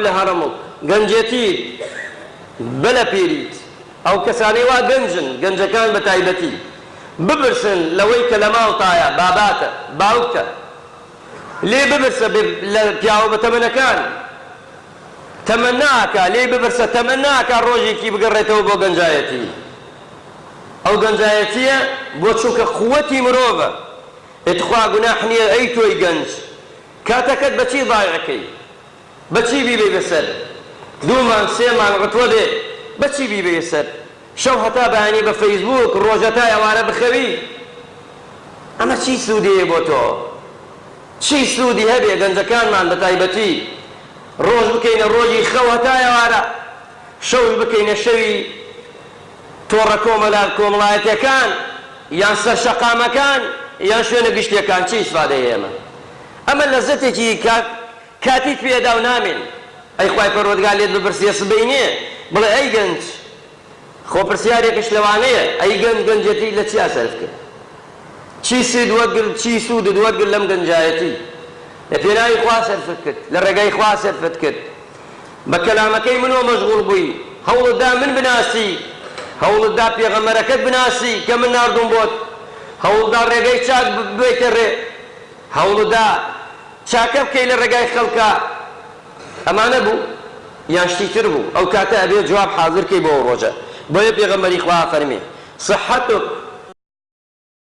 قبل هرمک، گەنجێتیت بە لە پیریت، ئەو کەسانەی وا گەنجن، گەنجەکان بە تایبەتی، بپرسن لەوەی کە لە ماڵتایە، باباتە، باوکتە، لێی بپرسە لە پیاوە بەتەمەنەکان، تەمەنا ئەکا، لێی بپرسە تەمەنا ئەکا ڕۆژێکی بگەڕێتەوە بۆ گەنجایەتی. ئەو گەنجایەتییە بۆ چونکە قوەتی مرۆڤە. ئێ تخوا گوناح نییە ئەی تۆی گەنج کاتەکەت بە چی ضایع کەی؟ بە چی بیبەی بەسەر؟ دوو مانگ سێ مانگ عوتڵە بێ بە چی بیبەیە سەر؟ شەو هەتا بەیانی بە فەیسبووک ڕۆژ هەتا ئێوارە بخەوی؟ ئەمە چی سوودی هەیە بۆ تۆ؟ چی سوودی هەبێ گەنجەکانمان بە تایبەتی ڕۆژ بکەینە ڕۆژی خەو هەتا ئێوارە شەوش بکەینە شەوی تۆڕە کۆمەڵایەتیەکان یان سەر شەقامەکان یان شوێنە گشتیەکان چی ئیسفادەی هەیە ئەمە ئەمە لەزەتێکی کاتیت پێدا و نامێنی ئەی خوای پەروەردگار لێت بپرسێ سبەینێ بڵێ ئەی گەنج خۆ پرسیارێکش لەوانەیە ئەی گەنج گەنجێتی لە چیا سەرف کرد چی سود وەرگرت چی سوودت وەرگرت لەم گەنجایەتی لە پێناوی خوا سەرفت کرد لە ڕێگای خوا سەرفت کرد بە کەلامەکەی منەوە مەشغوڵ بووی هەوڵت دا من بناسی هەوڵت دا پێغەمبەرەکەت بناسی کە من ناردوم بۆت هەوڵت دا ڕێگەی چاک ببەیتە ڕێ هەوڵت دا چاکە بکەی لە ڕێگای خەڵکا ئەمانە بوو یان شتی تر بوو ئەو کاتە ئەبێ جواب حازر کەی بۆ ئەو ڕۆژە بۆیە پێغەمبەری خوا ئەفەرمێ صحتک.